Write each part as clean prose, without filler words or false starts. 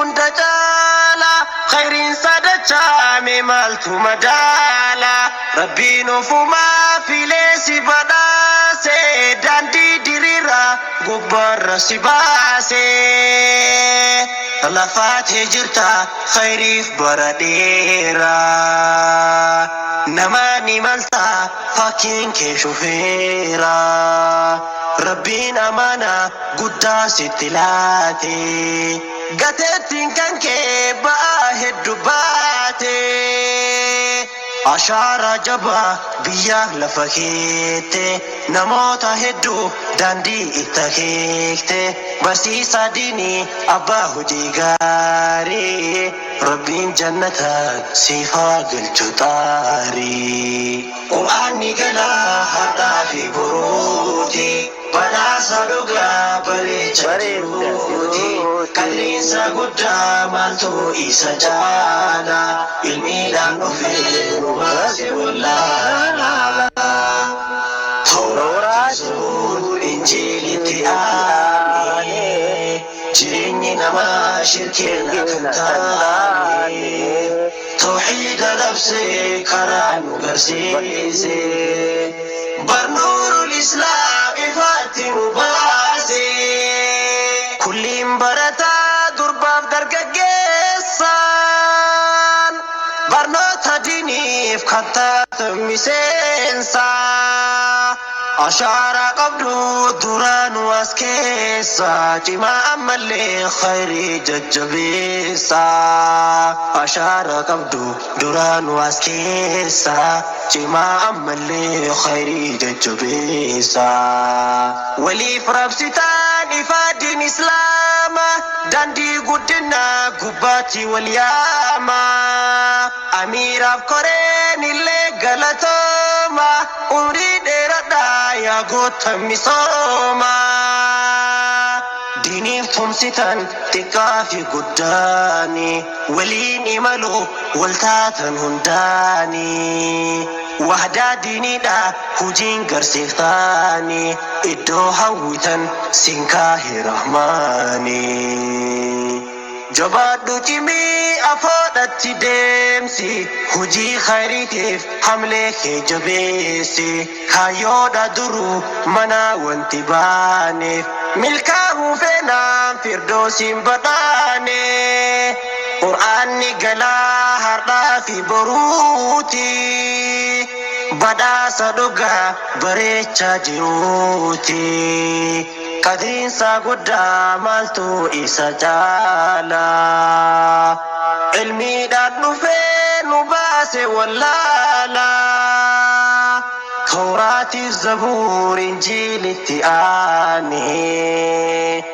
Hunda caala khayriinsa dachaame maaltu madaala? Rabbiin ofumaa filee si badhaase, daandii diriiraa gubbaarra si baase. Lafaatee jirta khayriif bara dheeraa, nama ni malta fakkiin kee shufeera. Rabbiin amaanaa guddaa sitti laate, gateettiin kan kee ba'aa hedduu baate. Ashaaraa jabaa biyya lafa keette, namoota hedduu daandii itti akeekte. Barsiisaa diinii, abbaa hojii gaarii, Rabbiin jannataan siif haa galchu xaarii. Qur'aanni galaa har'aa fi boruuti, badhaasa dhugaa bareecha jiruuti. Qilleensa guddaa maaltu isa caala? Ilmiidhaan dhufee nu baase wallaala. Tawraati, Zabuur, Injiilitti aanee, jireenyi namaa shirkiin akka hin taane, tawxiida labsee karaa nu garsiise. Barnuurul Islaam ifaatti nu baase. Kulliin barataa durbaaf dargaggeessaan, barnoota diiniif kan taatu miseensa. Ashaaraa qabdu duraanuu as keessa, cimaa ammallee khayrii jajjabeessa. Ashaaraa qabdu duraanuu as keessa, cimaa ammallee khayrii jajjabeessa. Waliif rabsitaan ifaa diin Islaama, daandii guddinaa gubbaatti wal yaama. Amiiraaf koreen illee galatooma, umrii dheeradhaa yaa goota misooma. Diiniif tumsitan xiqqaa fi guddaani, waliin imalu wal taatan hundaani. Wahdaa diiniidha hujiin garsiiftaani, iddoo hawwitan sin kaahe Rahmaani. Jabaadhu, cimii afoodhatti deemsi, hojii khayriitiif hamlee kee jabeessi. Kaayyoodha duruu mana wanti baaneef, milkaa'uu feenaan firdoosiin badhaane. Qur'aanni galaa har'aa fi boruuti, badhaasa dhugaa bareechaa jiruuti. Qadriinsa guddaa maaltu isa caala? Ilmiidhaan dhufee nu baase wallaala. Tawraatiif Zabuur Injiilitti aanee,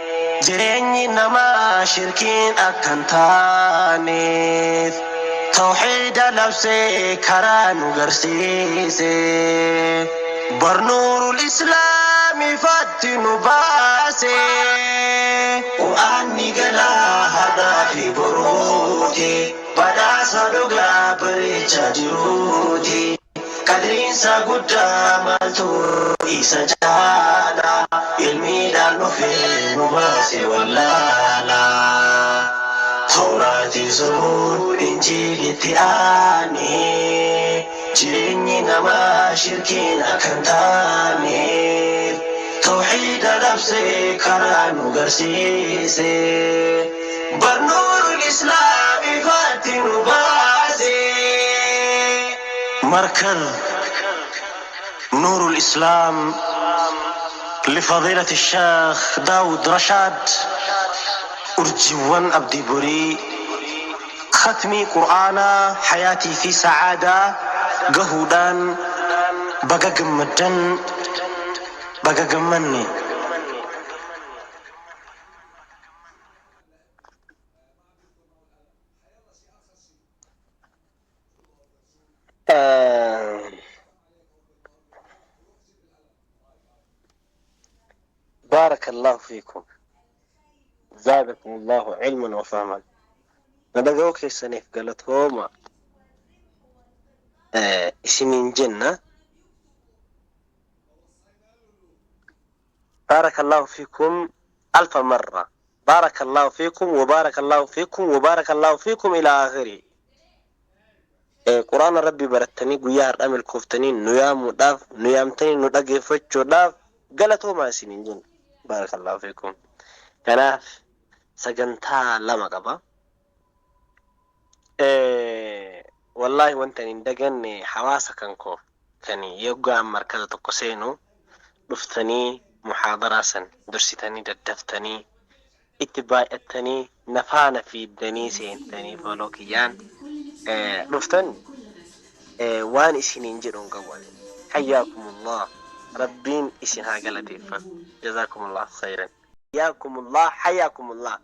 jireenyi namaa shirkiin akka hin taaneef, tawxiida labsee karaa nu garsiise. Barnuurul Islaam ifatti nu baase. Qur'aanni galaa har'aa fi boruuti, badhaasa dhugaa bareechaa jiruuti. Qadriinsa guddaa maaltu isa caala? Ilmiidhaan dhufee nu baase wallaala. Tawraati, Zabuur, Injiilitti aanee, jireenyi namaa shirkiin akka hin taaneef, tawxiida labsee karaa nu garsiise. Barnuurul Islaam ifaatti nu baase. مركز نور الإسلام لفضيلة الشيخ داود رشاد، urjiiwwan Abdii Borii khatmii Qur'aanaa Hayaatii fi Sa'aadaa gahuudhaan baga gammaddan, baga gammanne. بارك الله فيكم، زادكم الله علما وفهما. Na dhaga'uu keessaniif galatooma isiniin jenna. بارك الله فيكم ألف مرة. Baarakallaahu fiikum wa baarakallaahu fiikum wa baarakallaahu fiikum ilaa aakhiri. Quraana Rabbii barattanii guyyaa har'aa milkooftanii nu yaamuudhaaf, nu yaamtanii nu dhageeffachuudhaaf galatoomaa isiniin jenna. Baarakallaahu fiikum. Kanaaf sagantaa lama qaba. Wallaahi wanta ani hin daganne hawaasa kan koo kan yoggaa an markaza tokko seenu dhuftanii muhaadaraa san dursitanii daddaftanii itti baay'attanii na faana fiiddanii seentanii follow kiyyaan dhuftan waan isiniin jedhu hin qabu ani. Hayyaakumullah, Rabbiin isin haa galateeffatu. Jazaakumullahu khayran. Hayyaakumullah, hayyaakumullah.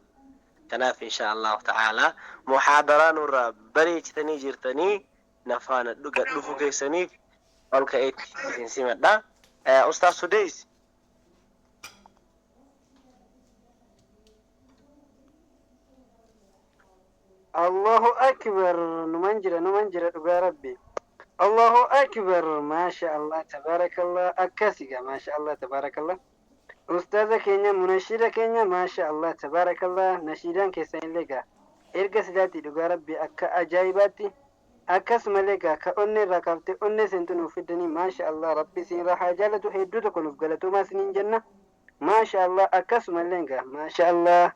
Kanaaf insha Allahu ta'ala muhaadaraa nurraa bareechitanii jirtanii na faana gad dhufuu keessaniif ol ka'eetti isin simadha. Ustaaz Sudeys. Allahu akbar, numan jira, numan jira, dhugaa Rabbi. Allahu akbar, maasha Allah, tabaarakallah, akkasiga, maasha Allah, tabaarakallah. Ustaaza keenya, munashida keenya, maasha Allah, tabaarakallah, nashiidaan keessan illee gaa erga silaatti dhugaa Rabbi akka ajaa'ibaatti, akkasumallee gaa ka onnee irraa kaaftee onnee seentu nuuf fiddanii, maasha Allah, Rabbi isin irraa haa jaallatu, hedduu tokko nuuf galatoomaa isiniin jenna. Maasha Allah, akkasumallee gaa maasha Allah,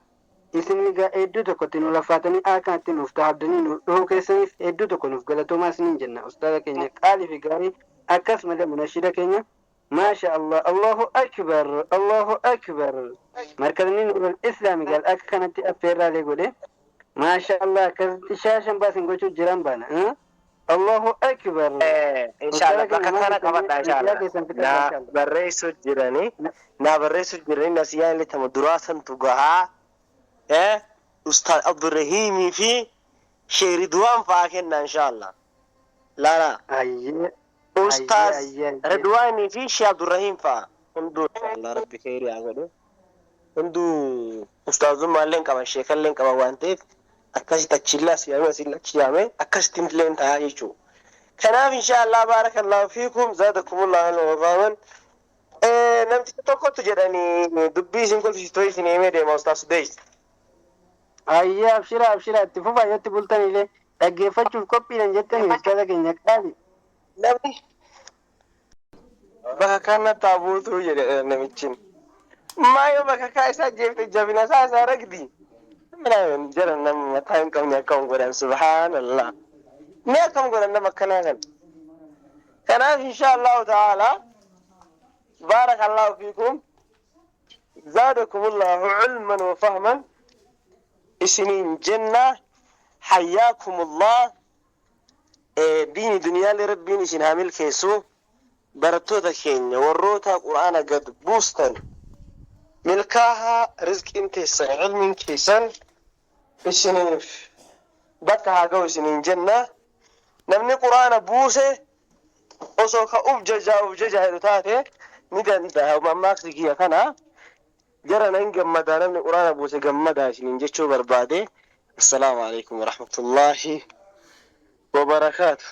isin egaa hedduu tokkotti nu laffaatanii akkanatti nuuf tahabdanii nu dhufuu keessaniif hedduu tokko nuuf galatoomaa isiniin jenna, ustaaza keenya qaalii fi gaarii, akkasumallee munashida keenya. Maasha Allah, Allahu akbar, Allahu akbar. Markazni Nuurul Islaami gaal akka kanatti affeerraalee godhe, maasha Allah, akkasitti shaashan baasin gochuu jiran baana. Allahu akbar. Inshallah bakka kana qabadha inshallah. Na barreessu jirani, na barreessu jirani, nasiyaan illee tama duraa santu gahaa. Ustaaz Abdurrahiimii fi Sheekh Ridwaan fa'aa kenna inshallah. Laala. Ayyee. Ustaaz Ridwaanii fi Sheekh Abdurrahiim fa'aa. Hunduu inshallah Rabbi kheyrii haa godhu. Hunduu ustaazummaa illee qaban, sheekallee qaban waan ta'eef akkasitti achillee as yaamee asillee achi yaamee akkasitti illee ta'a jechuudha. Kanaaf inshallah baarakallahu fiikum, zaadakumullahu ilman wa fahman. Namticha tokkotu jedhanii dubbii isin kolfisiistu isin himee deema, Ustaaz Sudeys. Ayyee, abshira, abshira, itti fufaa, yotti bultanillee dhaggeeffachuuf qophiidhan jettanii, ustaaza keenya qaali. Namni bakka kanatti haa buutuu jedhe namichi. Maayoo bakka kaa isaa jeefte jabina isaa isaa ragdi. Mana jara nama mataa hin qabne akkam godhan, subhaanallah. Mee akkam godhan nama akkanaa kana. Kanaaf insha Allahu ta'ala baarakallahu fiikum, zaadakumullahu ilman wa fahman isiniin jenna. Hayyaakumullah. Diini duniyaalee Rabbiin isin haa milkeessu. Barattoota keenya warroota Qur'aana gad buustan, milkaahaa, rizqiin teessan, ilmiin keessan isiniif bakka haa ga'u isiniin jenna. Namni Qur'aana buuse osoo ka uf jajaa uf jajaa jedhu taate ni danda'a. Mammaaksi kiyya kana jara nan gammadaa, namni Qur'aana buuse gammadaa isiniin jechuu barbaade. Assalaamu alaikum warahmatullaahi wabarakaatu.